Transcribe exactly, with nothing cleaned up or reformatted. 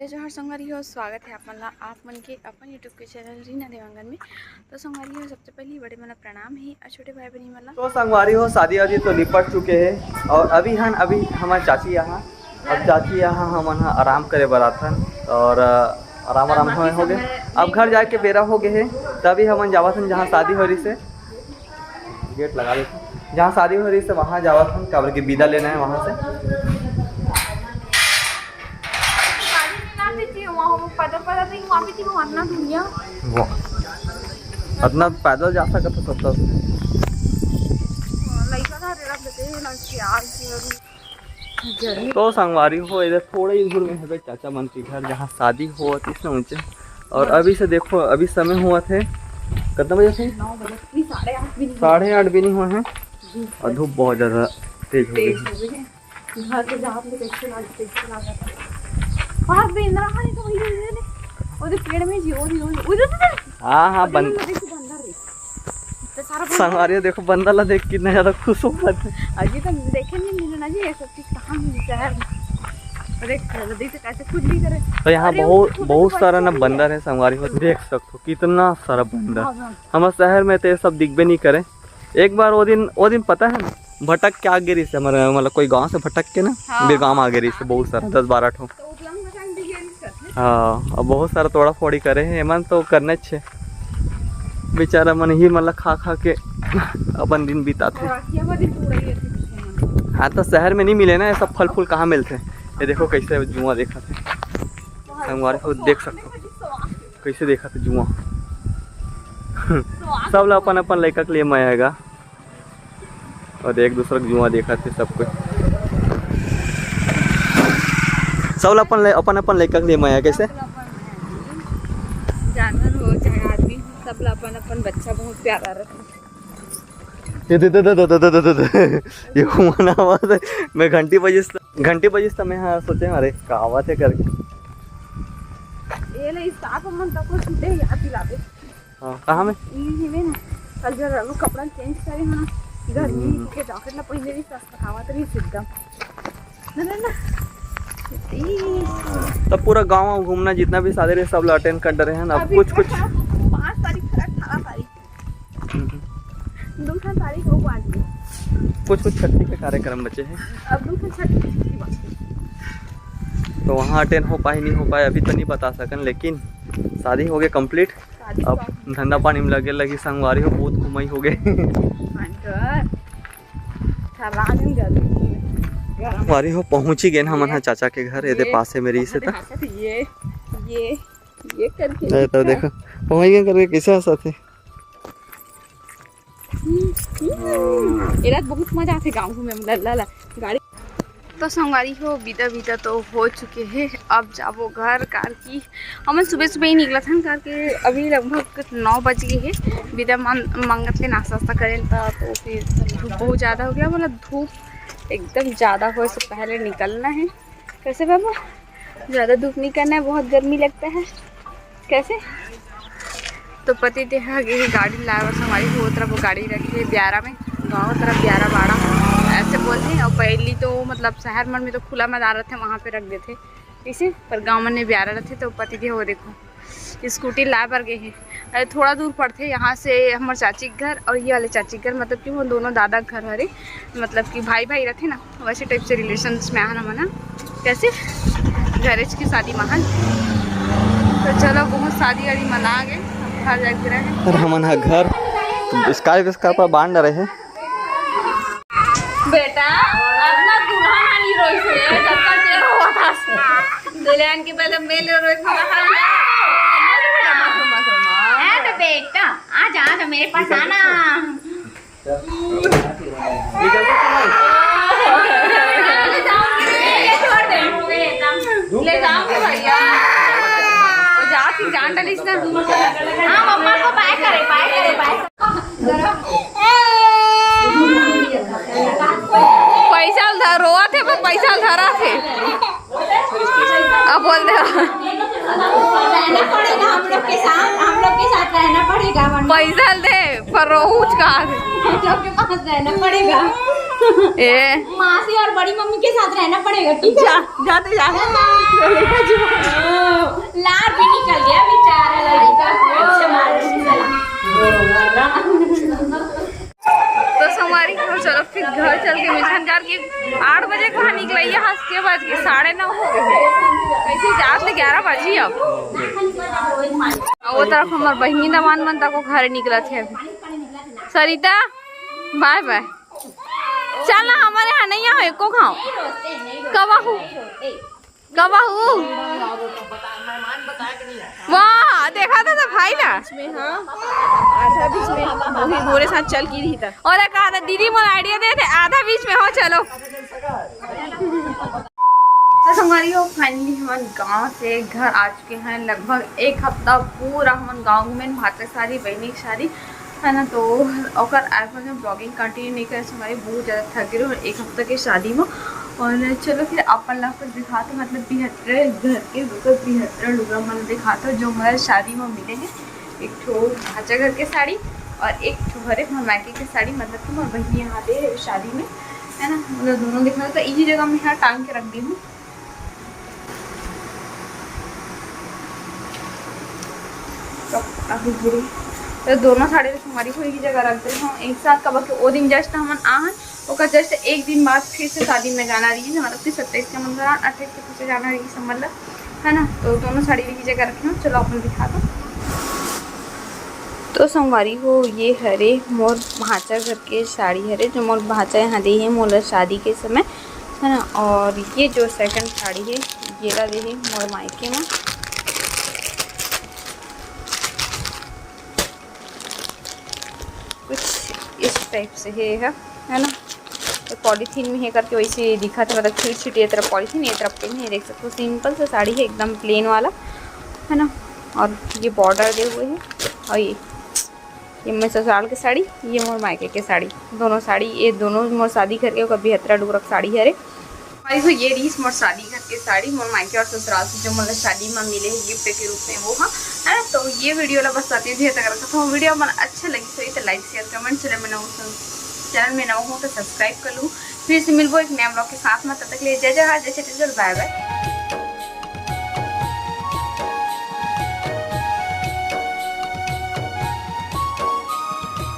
जोहार संगवारी हो, स्वागत है आप मन ला, आप मन के अपन YouTube के चैनल रीना देवांगन में। तो संगवारी हो, सबसे पहले बड़े मन ला प्रणाम ही, और छोटे भाई बहनी मन ला। तो संगवारी हो, शादी वादी तो निपट चुके हैं और अभी हन, अभी हमन चाची यहाँ, अब चाची यहाँ हमन ह आराम करे बर आथन और, अ, आराम आराम होए होगे। अब घर जाए के बेरा हो गए है, तभी हमन जावत हन जहाँ शादी हो रही से। गेट लगा देते। जहाँ शादी हो रही से वहाँ जावत हन, काबर के विदा लेना है वहाँ से। वाह, अतना पैदल जा सकत हो सब। तो संगवारी हो, इधर थोड़ा ही दूर में है चाचा मन के घर, जहाँ शादी होवत हे ऊंचे। और अभी से देखो, अभी समय हुआ थे, कितना बजे थे? नौ बजे, नहीं, साढ़े आठ भी नहीं हुआ। साढ़े आठ भी नहीं हुआ है। और धूप बहुत ज्यादा तेज हो गई है। घर के जहाँ पे कैसे ना, कैसे ना जाता। पास बेंदरा है तो वही, वही, वही। वो जो पेड़ में जी, वो जी, वो जी, वो जो, हाँ, हाँ, वो जो बंद-, देखो, बंदर है। इतना सारा बंदर। संगवारी हो, देखो, बंदर ला देख कितना ज्यादा खुश हो जाते हैं। अजी, तो देखे नहीं मिले ना जी, ये सब चीज कहाँ मिलता है? अरे, देख तो कैसे खुद भी करे। तो यहाँ अरे, बहुत, छोटा बहुत सा सारा ना बच्चा भी है। बंदर है, संगवारी हो, देख सकते हो, कितना सारा बंदर। हाँ, हाँ। हमारे शहर में तो ये सब दिखबे नहीं करे। एक बार वो दिन, वो दिन पता है ना, भटक के आ गे रहिस हे हमर, मतलब कोई गांव से भटक के ना, हाँ। बिरगाम आ गे रहिस हे बहुत सारा, दस बारह ठो। तो उतला में भटक भी गे रहिस हे। हाँ, अब बहुत सारा तोड़ा फोड़ी करे हे, एमन तो करने छे। बेचारा मन ही मतलब खा खा के अपन दिन बिताथे। और आखिया में दिन पूरा ही ऐसे कुछ नहीं। हाँ, तो शहर में नहीं मिले ना, ये सब फल फूल कहाँ मिलते? ये देखो कैसे जुआ देखा थे, संगवारी हो देख सकते हो। कैसे देखा थे जुआ? सब ला अपन अपन लइका के लिए मया आएगा। और एक दूसरा के जुआ देखा थे सब कुछ। सब ला अपन ले-, अपन अपन लइका के लिए मया कैसे? जानवर हो चाहे आदमी हो, सब ला अपन अपन बच्चा बहुत प्यारा रहता है। ये दे, दे, दे। ये घुमाना आवाज है। मैं घंटी बजिस, घंटी बजिस त मैं हाँ सोचे, अरे का आवाज है करके। ये ले, इस आप मन तक को छूटे याद दिलावे। हाँ, कहाँ में? ये ही में ना, कल जो रघु कपड़ा चेंज करे हो ना, गर्मी हम्म। के जैकेट ला पहने रही, सस्ता खावा तो नहीं सीधा। ना, ना, ना। ई। तब पूरा गांव घूमना, जितना भी शादी रहे, सब ला अटेंड कर डरे हैं ना। अब अभी कुछ, कुछ अठारह, पाँच तारीख तक, अठारह तारीख। हम्म। दो ठन तारीख हो पाँच में। कुछ, कुछ शक्ति के कार्यक्रम बचे हैं। अब दो ठन शक्ति की बात है। तो वहाँ अटेंड हो पाए, नहीं हो पाए, अभी तो नहीं बता सकन, लेकिन शादी हो गए कंप्लीट। शादी अब तो धंधा पानी में लगे लगी, संगवारी हो, बहुत घुमाई हो गए। अंदर। ठर्रा दिन गर्मी है। गरम। संगवारी हो, पहुँच ही गए ना हमन ये, ह चाचा के घर, एदे ये, पासे में रही से कहाँ त। देखा था? ये, ये, ये करके ए, तो देखा। देखो, पहुँच गए करके कैसे हंसा थे। हम्म, हम्म। एला बहुत मजा आथे गाँव घूमे में, लल्ला ला गाड़ी। तो संगवारी हो, विदा विदा तो हो चुके हे, अब जाबो घर, कार की हमन सुबह सुबह ही निकलत हन, कार के अभी लगभग नौ बज गए हे। विदा मन-, मंगत ले नाश्ता वास्ता करेन त, तो फिर धूप बहुत ज़्यादा हो गया, मतलब धूप एकदम ज़्यादा होए से पहले निकलना है। कैसे बाबू? ज़्यादा धूप नहीं करना है, बहुत गर्मी लगता है। कैसे? तो पति देह गे गाड़ी लाए बर, संगवारी हो, तरफ वो गाड़ी रखे ब्यारा में, गाँव तरफ ब्यारा बाड़ा ऐसे बोलते हैं। और पहली तो मतलब शहर मन में तो खुला मैदान रहते, वहाँ पे रख देते इसे, पर गाँव मन में ब्यारा रहते। तो पति देह वो देखो स्कूटी लाए बर गए हैं। अरे थोड़ा दूर पड़थे यहाँ से हमर चाची के घर और ये वाले चाची के घर, मतलब कि वो दोनों दादा के घर हरे, मतलब कि भाई भाई रहते ना, वैसे टाइप से रिलेशंस में आना मना, कैसे घरेज की शादी महल। तो चलो, बहुत शादी वादी मना गए, अब घर जाके रहे। और हमन ह घर स्काई विस्काई पर बांध रहे हैं। बेटा, अपना दुल्हन आनी रोई से, जब तक ये रोवत हस। दुल्हन के पहले मेल रोई खाना खाना। हाँ, तो बेटा, आ जा, आ जा, मेरे पास आना। ले जाऊंगी, ले जाऊंगी भैया। वो जाती जान डालिस ना। हाँ, मम्मा को बाय करे, बाय करे, बाय। पैसा ल धर, रोवत हे, पर पैसा ल धरत हे। अब बोल दे। रहना पड़ेगा हम लोग के साथ, हम लोग के साथ रहना पड़ेगा, वरना पैसा ल दे, पर रोहूच कहा दे। हम लोग के पास रहना पड़ेगा। ए। मासी और बड़ी मम्मी के साथ रहना पड़ेगा, ठीक है? जा, जा तो जा। बाय बाय। ग्यारह बजी अब। अउ वो तरफ हमर बहिनी दमान मन तको घर निकलत हे अभी। सरिता, बाय बाय। चल ना, हमर यहाँ नहीं आवे एको घाव। कब आहू? कब आहू? वाह, देखा था, था भाई ना। आधा बीच में वो भी मोरे साथ चल की रही था। और कहा था, "दीदी, मोला idea दे थे, आधा बीच में हो, चलो।" तो संगवारी हो, finally हमन गांव से घर आ चुके हैं। लगभग एक हफ्ता पूरा हमन गांव घूमेन, भांचा के शादी, बहिनी के शादी, है ना। तो ओकर आज मैं vlogging continue नहीं करे संगवारी, बहुत ज़्यादा थक गई हूँ एक हफ्ता के शादी में। और चलो फिर अपन ला कुछ दिखाते, मतलब बिहतरे घर के बिल्कुल बिहतरे लुगरा मन दिखाते, जो मोला शादी में मिले हैं। एक ठो भांचा घर के साड़ी और एक ठो हरे मोर मायके के साड़ी, मतलब कि मोर बहिनी यहाँ दे हे शादी में, है ना। मतलब दोनों दिखा तो इही जगह में यहाँ टांग के रख दी हूँ। तो अभी गिरी। तो दोनों साड़ी ला संगवारी हो इही जगह रख दे हूँ एक साथ, कब के ओ दिन just हमन आ हैं, ओकर just एक दिन बाद फिर से शादी में जाना रही है, मतलब कि सत्ताईस के मंगल, अट्ठाईस के फिर से जाना रही संबंध, है ना। तो दोनों साड़ी इही जगह रखे हूँ, चलो अपन दिखा दो। तो संगवारी हो, ये हरे मोर भांचा घर के साड़ी हरे, जो मोर भांचा यहाँ दे हे मोला शादी के समय, है ना। और ये जो second साड़ी है, ये ला दे हे मोर मायके में। कुछ इस type से है, है ना। तो polythene में है करके वैसे दिखा था, मतलब छीट छीट, ये तरफ polythene, ये तरफ plain है। देख सकते हो, simple सा साड़ी है, एकदम plain वाला, है ना। और ये border दे हुए हैं। और ये ये मोर ससुराल के साड़ी, ये मोर मायके के साड़ी, दोनों साड़ी, ये दोनों मोर शादी घर के ओकर बिहतरा डुगरा के साड़ी हरे। भाई हो, ये रहीस मोर शादी घर के साड़ी, मोर मायके और ससुराल से जो मोला शादी में मिले हैं gift के रूप में, वो हा, है ना। तो ये video ला बस अति देर तक रखत हूँ। Video मन अच्छा लगी होही तो like, share, comment, channel में नवा हो, channel में नवा हो तो subscribe कर लू। फिर से मिलबो एक नया vlog के साथ में, तब तक के लिए जय जोहार, जय छत्तीसगढ़, bye bye।